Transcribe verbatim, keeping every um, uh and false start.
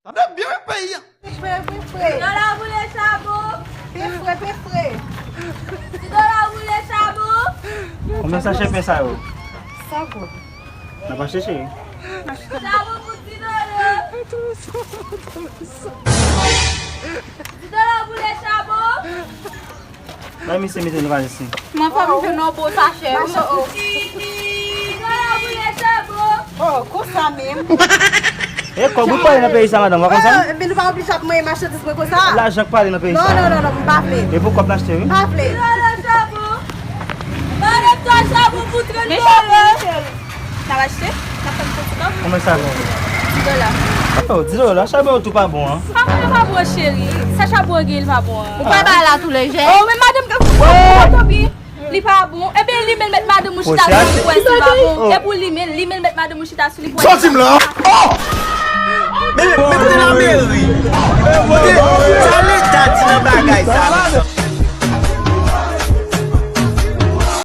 Tande byen wi peyi a. Pi fre, pi fre. Ti dola boule chabon. Pi fre, pi fre. Ti dola boule chabon. Konbyen sachè pen sa yo? San goud. N ap achte cheri. Chabon pou ti dola. Ti dola boule chabon. Bay misye mete nou valiz li. Mwen fò m jwenn yon bon sachè wi. Oh, konsa menm. E kòb ou pale nan peyi sa, madanm, w pa konn sa? Oh, men nou pa oblije ap manyen machandiz mwen konsa. Lajan k pale nan peyi sa. Non, non, non, non, m pa vle. E pou kòb n achte wi. M pa vle. Madanm, twa chabon pou trant dola. N ap achte? N ap fè m fè ti kòb? Konbyen sa bon? Dis dola. Oh, dis dola, chabon yo tou pa bon, an. Chabon yo pa bon, cheri. Sa chabon an gen, li pa bon, an. Ou pa bay la tou lejè. Oh, men madanm, gad, oh, tanpri. Li pa bon. Ebyen, li menm met madanm ou chita sou li pou wè si li pa bon. E pou li menm, li menm met madanm ou chita sou li pou wè si li pa bon. Sòti m la. Oh! Men, men, men, men, men, men.